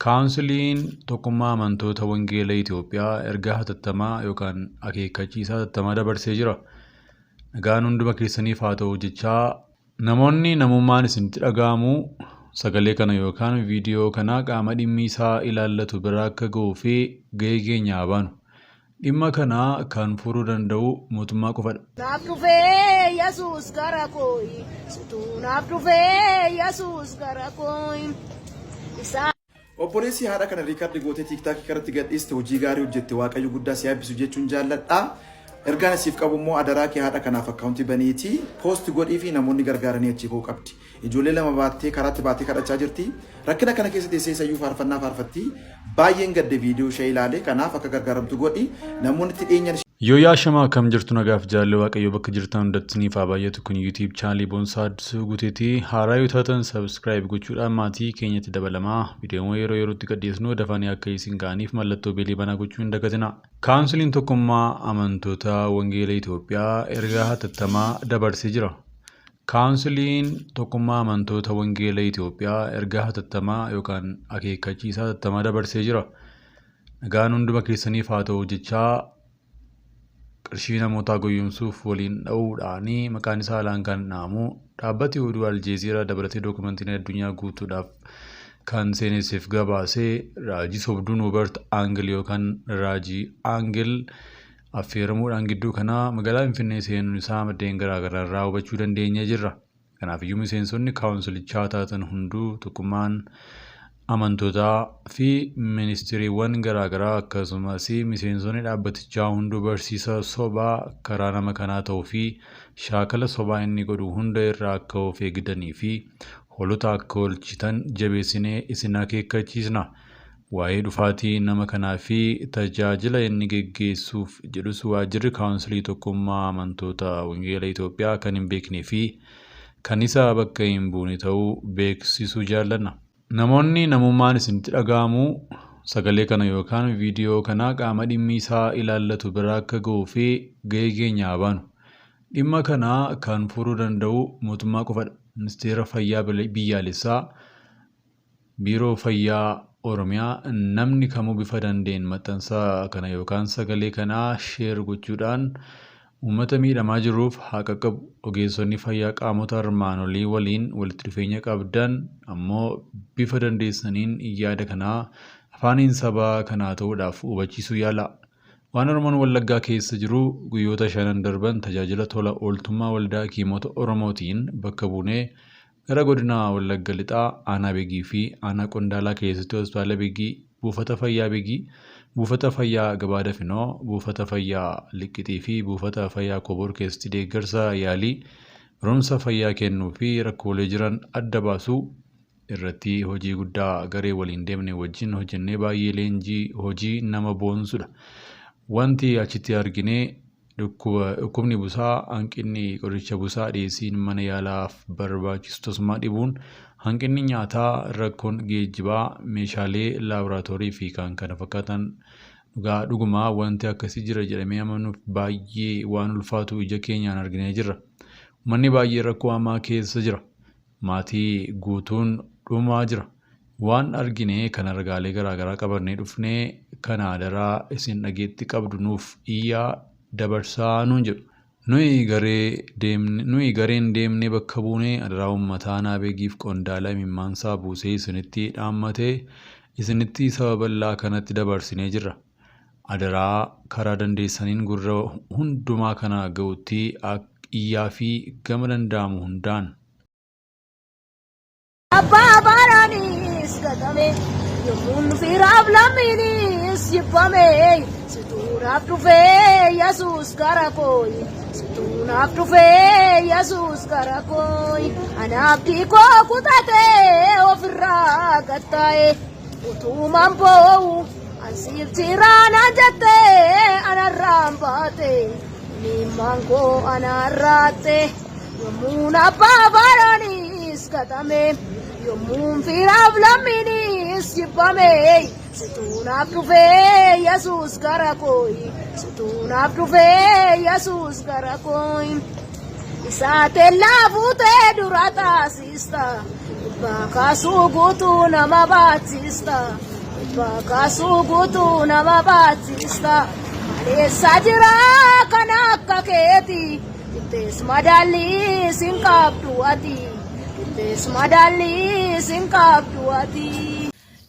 Kaawunsiliin Tokkummaa Amantoota Wangeela Itoophiyaa ergaa hatattamaa yookaan akeekkachiisa hatattamaa dabarsee jira. Nagaan hunduma keessaniif haa ta'u jechaa, namoonni namummaan isinitti dhaga'amu sagalee kana yookaan viidiyoo kana qaama dhimmi isaa ilaallatu bira akka ga'uu fi gahee keenya haa baanu. Dhimma kana kan furuu danda'u mootummaa qofadha. Naaf dhufee Yesuus gara kooyi, situu naaf dhufee Yesuus gara kooyi. Isaa. Obboleessi haadha kana record gootee TikTok irratti gadhiiste, hojii gaarii hojjette. Waaqayyo guddaa si eebbisu jechuun jaalladha. Ergaan siif qabu immoo, adaraa kee haadha kanaaf akkaawuntii baniitii post godhii fi namoonni gargaaranii achi koo qabdi. Ijoollee lama baattee karaatti baattee kadhachaa jirti. Rakkina kana keessa teessee isayyuu faarfannaa faarfatti. Baay'een gadde viidiyoo ishee ilaale. Kanaaf akka gargaaramtu godhi. Namoonni itti dhiyeenyan Yoo yaashamaa, akkam jirtu? Nagaaf jaallee Waaqayyoo bakka jirtan hundatti isiniif haa baay'atu. Kun YouTube chaanalii Boonsaa Addisuu Guuteetii. Haaraa yoo taatan subscribe gochuudhaan maatii keenyatti dabalamaa. Viidiyoowwan yeroo yerootti gadhiisnu dafanii akka isin ga'aniif mallattoo beelii banaa gochuu hin dagatinaa. Kaawunsiliin Tokkummaa Amantoota Wangeela Itoophiyaa ergaa hatattamaa dabarsee jira. Kaawunsiliin Tokkummaa Amantoota Wangeela Itoophiyaa ergaa hatattamaa yookaan akeekkachiisa hatattamaa dabarsee jira. Nagaan hunduma keessaniif haa ta'u jechaa, qarshii namootaa goyyomsuuf waliin dha'uudhaan maqaan isaa alaan kan dha'amu dhaabbati oduu Aljeeziiraa dabalatee dookumentiin addunyaa guutuudhaaf kan seenesseef gabaasee, raajii sobduun Roobert Aangil yookaan Raajii Aangil affeeramuudhaan gidduu kanaa magaalaa Finfinnee seenuun isaa maddeen garaagaraa irraa hubachuu dandeenyee jirra. Kanaafiyyuu miseensonni kaawunsilichaa taatan hunduu, tokkummaan amantootaa fi ministiriiwwan garaagaraa, akkasumas miseensonni dhaabbatichaa hunduu barsiisa sobaa karaa nama kanaa ta'uu fi shaakala sobaa inni godhu hunda irraa akka of eegdanii fi hoolota akka oolchitan jabeessinee isin akeekkachiisna. Waa'ee dhufaatii nama kanaa fi tajaajila inni geggeessuuf jedhus waajjirri Kaawunsilii Tokkummaa Amantoota Wangeela Itoophiyaa kan hin beeknee fi kan isa bakka hin buune ta'uu beeksisuu jaallanna. Namoonni namummaan isinitti dhaga'amu sagalee kana yookaan viidiyoo kana qaama dhimmi isaa ilaallatu bira akka ga'uu fi gahee keenya haa baanu. Dhimma kana kan furuu danda'u mootummaa qofadha. Ministeera Fayyaa Biyyaalessaa, Biiroo Fayyaa Oromiyaa, namni kamuu bifa danda'een maxxansa kana yookaan sagalee kana share gochuudhaan uummata miidhamaa jiruuf haa qaqqabu. Ogeessonni fayyaa qaamota armaan olii waliin walitti dhufeenya qabdan ammoo bifa dandeessaniin yaada kana afaaniin saba kanaa ta'uudhaaf hubachiisuu yaalaa. Waan Oromoon Wallaggaa keessa jiru, guyyoota shanan darban tajaajila tola ooltummaa Waldaa Hakiimota Oromootiin bakka buunee gara godina Wallagga Lixaa aanaa Begii fi aanaa Qondaalaa keessatti hospitaala Begii, buufata fayyaa Begii, buufata fayyaa Gabaa Dafinoo, buufata fayyaa Liqqixii fi buufata fayyaa Kobor keessatti deeggarsa yaalii, barumsa fayyaa kennuu fi rakkoolee jiran adda baasuu irratti hojii guddaa garee waliin deemne wajjin hojjennee baay'ee leenjii hojii nama boonsudha. Wanti achitti argine, dhukkubni busaa, hanqinni qoricha busaa, dhiyeessiin mana yaalaaf barbaachisu tasumaa dhibuun, hanqinni nyaataa, rakkoon geejjibaa, meeshaalee laaboraatoorii fi kan kana fakkaatan, dhugaa dhugumaa wanti akkasii jira jedhamee amanuuf baay'ee waan ulfaatu ija keenyaan arginee jirra. Uummanni baay'ee rakkoo hamaa keessa jira. Maatii guutuun dhumaa jira. Waan argine kana ragaalee garaagaraa qabannee dhufnee kana adaraa isin dhageetti qabdu nuuf iyyaa dabarsaa nuun jedhu. Nuyi garee deemne nuyi gareen deemnee bakka buunee adaraa uummataa aanaa Beegiif Qondaala imimmaansaa buusee isinitti dhaammatee isinitti saba bal'aa kanatti dabarsinee jirra. Adaraa karaa dandeessaniin gurra hundumaa kana ga'utti iyyaafii gama danda'amu hundaan. Abbaa baaraanis gatame, yommuun firaaf lammiinis jibbame, situu naaf dhufee Yesuus gara kooyi, situu naaf dhufee Yesuus gara kooyi. Ana abdii koo kutatee ofirraa gattaa'e, utuuman boo'u ansiif jiraanaan jettee anarraan baate, imimmaan koo anarraatte. Yommuun abbaa baaraanis gatame, yommuun firaaf lammiinis jibbame, situu naaf dhufee Yesuus gara kooyi, situu naaf dhufee Yesuus gara kooyi. Isaa teellaa fuutee dura taasista. Dhibbaa kaasuu guutuu nama baachista. Dhibbaa kaasuu guutuu nama baachista. Maleessa jira kan akka keeti. Qixxees madaallii sin qabdu ati. Qixxees madaallii sin qabdu ati.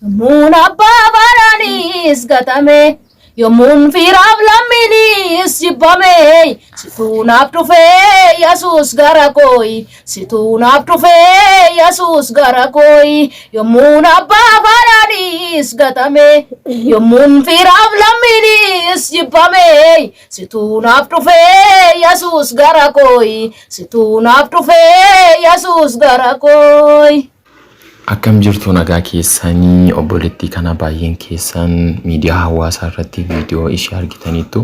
Yommuun abbaa baraanis gatame, yommuun firaaf lammiinis jibbame, situu naaf dhufee Yesuus gara kooyi, situu naaf dhufee Yesuus gara kooyi, yommuun abbaa baraanis gatame, yommuun firaaf lammiinis jibbame, situu naaf dhufee Yesuus gara kooyi, situu naaf dhufee Yesuus gara kooyi. Akkam jirtu nagaa keessanii obboleettii kana baay'een keessan miidiyaa hawaasaa irratti viidiyoo ishee argitaniittu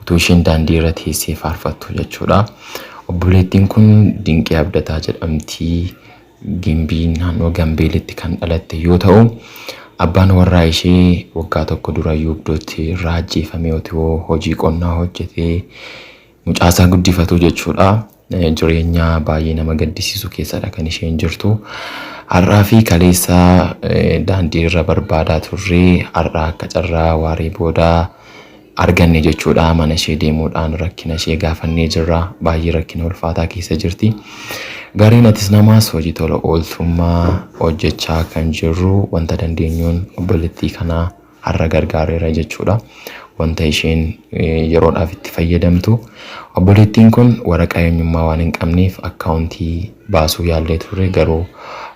utuu isheen daandii irra teessee faarfattu jechuudha. Obboleettiin kun Dinqee Abdataa jedhamti. Gimbii naannoo Gambeelitti kan dhalatte yoo ta'u, abbaan warraa ishee waggaa tokko dura Yuubdootti irraa ajjeefamee otoo hojii qonnaa hojjetee mucaasaa guddifatu jechuudha. Jireenya baay'ee nama gaddisiisu keessadha kan isheen jirtu. Har'aa fi kaleessa daandii irra barbaadaa turre har'aa akka carraa waaree booda arganne jechuudha. Mana ishee deemuudhaan rakkina ishee gaafannee jirra. Baay'ee rakkina ulfaataa keessa jirti. Gareen atis namaas hojii tola ooltummaa hojjechaa kan jirru wanta dandeenyuun obboleettii kanaa har'a gargaareera jechuudha. Wanta isheen yeroodhaaf itti fayyadamtu. Obboleettiin kun waraqaa eenyummaa waan hin qabneef akkaawuntii baasuu yaallee turre garuu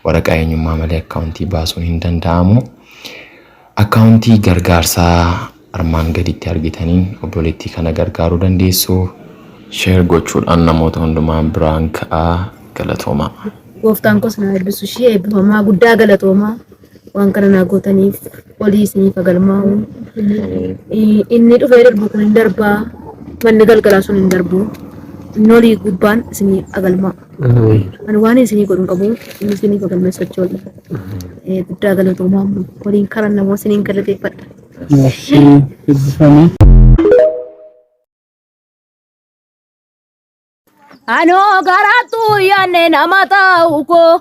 waraqaa eenyummaa malee akkaawuntii baasuun hin danda'amu. Akkaawuntii gargaarsaa armaan gaditti argitaniin obboleettii kana gargaaruu dandeessu. Share gochuudhaan namoota hundumaa biraan ka'aa galatoomaa. Gooftaan koos na eebbisu ishee eebbifamaa guddaa galatoomaa waan kana naa gootaniif olii isiniif galmaa'u. Inni dhufee darbu kun hin darbaa manni galgalaa sun hin darbu. Inni olii gubbaan isinii agalmaa. Ani waan isinii godhu hin qabu inni isiniif agalmeessu achi olii. Guddaa galatoomaa ammoo waliin karan namoo isiniin galateeffadha. Eebbifamii. Anoo garaattuu yaanne nama ta'u koo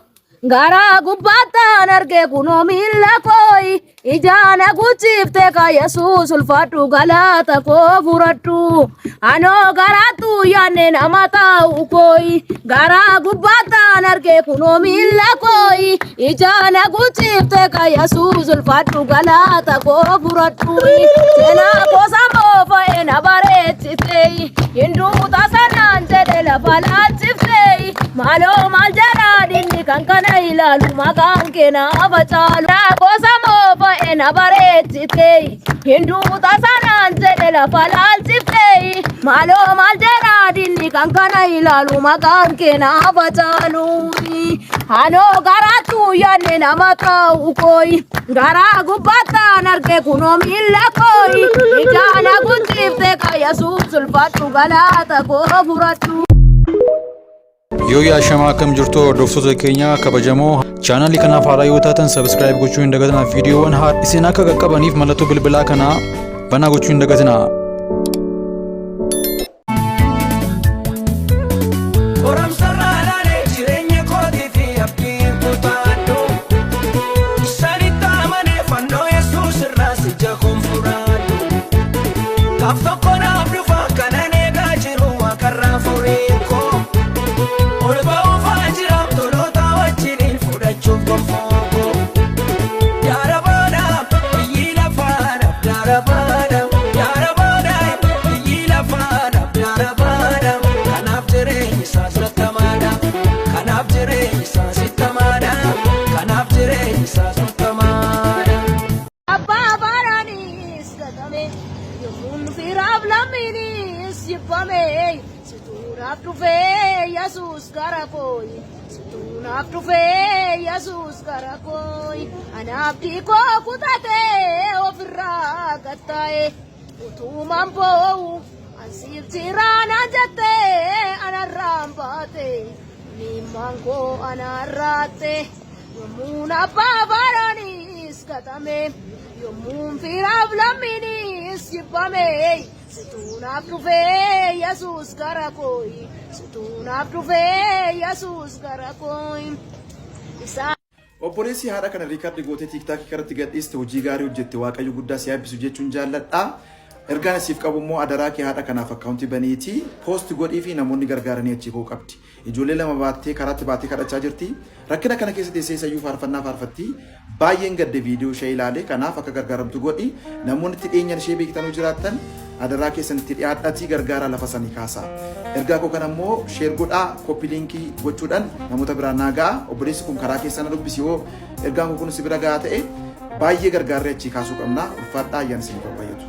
garaa gubbaattaan arge kunoo miilla kooyi ijaan haguuchifte ka Yesuus ulfaadhu galata koo furadhu. Anoo garaattuu yaanne nama ta'u kooyi garaa gubbaattaan arge kunoo miilla kooyi ijaan haguuchifte ka Yesuus ulfaadhu galata koo furadhu. Seenaa koo samoo fa'ee na bareechite. Hinduuta sanaan jedhe lafa laalchiftee maaloo maal jedhaa dinni kan kana ilaalu maqaan kee naaf caalu. Gosa moofa'e na bareechite hinduuta sanaan jedhe lafa laalchiftee maaloo maal jedhaa dinni kan kana ilaalu maqaan kee naaf caalu. Anoo garaattuu yaadne nama ta'u kooyi garaa gubbaattaan arge kunoo miilla kooyi ijaan haguuchifte ka Yesuus ulfaadhu galata koo furadhu. Yoo yaashamaa akkam jirtu hordoftoota keenya kabajamoo chaanaalii kanaaf haaraa yoo taatan subscribe gochuu hin dagatinaa viidiyoowwan haaraa isin akka qaqqabaniif mallattoo bilbilaa kanaa banaa gochuu hin dagatinaa. Qoramsarraa laalee jireenya kootii fi abdiin kutaadhu. Sanitti amanee fannoo Yesuus irraa si jakoon furaadhu. Gaaf tokko naaf dhufa kanan eegaa jiru waaqarraa furiin koo. Ol ba'uufaa jira toloota wajjiniin fudhachuuf gonfoo koo. Daara baana biyyi lafaadhaaf daara baana daara baana biyyi lafaadhaaf daara baana kanaaf jireenyi isaa sittamaadha kanaaf jireenyi isaa sittamaadha kanaaf jireenyi isaa sittamaadha. Abbaa baraanis gatame yommuun firaaf lammiinis jibbame situu naaf dhufee Yesuus gara kooyi situu naaf dhufee Yesuus gara kooyi anaaf diikoo kutatee ofirraa gattaa'e utuumaan boo'u ansiif jiraana jettee anarraan baate miimmaan koo anarraatte yommuun abbaa baraanis gatame yommuun firaaf lammiinis jibbame situu naaf dhufee Yesuus gara kooyi situu naaf dhufee Yesuus gara kooyi. Isaa. Obboleessi haadha kana record gootee TikTokii irratti gadhiiste, hojii gaarii hojjette, Waaqayyo guddaa si eebbisu jechuun jaalladha. Ergaan asiif qabu immoo adaraa kee haadha kanaaf akkaawuntii baniitii post godhii fi namoonni gargaaranii achii ka'uu qabdi. Ijoollee lama baattee karaatti baattee kadhachaa jirti. Rakkina kana keessa teessee isayyuu faarfannaa faarfatti. Baay'een gadde viidiyoo ishee ilaale, kanaaf akka gargaaramtu godhi. Namoonni itti dhiyeenyan ishee beektanuu jiraattan adaraa keessan itti dhiyaadhatii gargaaraa, lafa sanii kaasaa. Ergaa koo kana immoo share godhaa, copy linkii gochuudhaan namoota biraan naa ga'a. Obboleessi kun karaa keessan na dubbisi, yoo ergaan koo kun si bira gahaa ta'e baay'ee gargaarree achii kaasuu qabna. Ulfaadhaa, ayyaana isiniif baay'atu.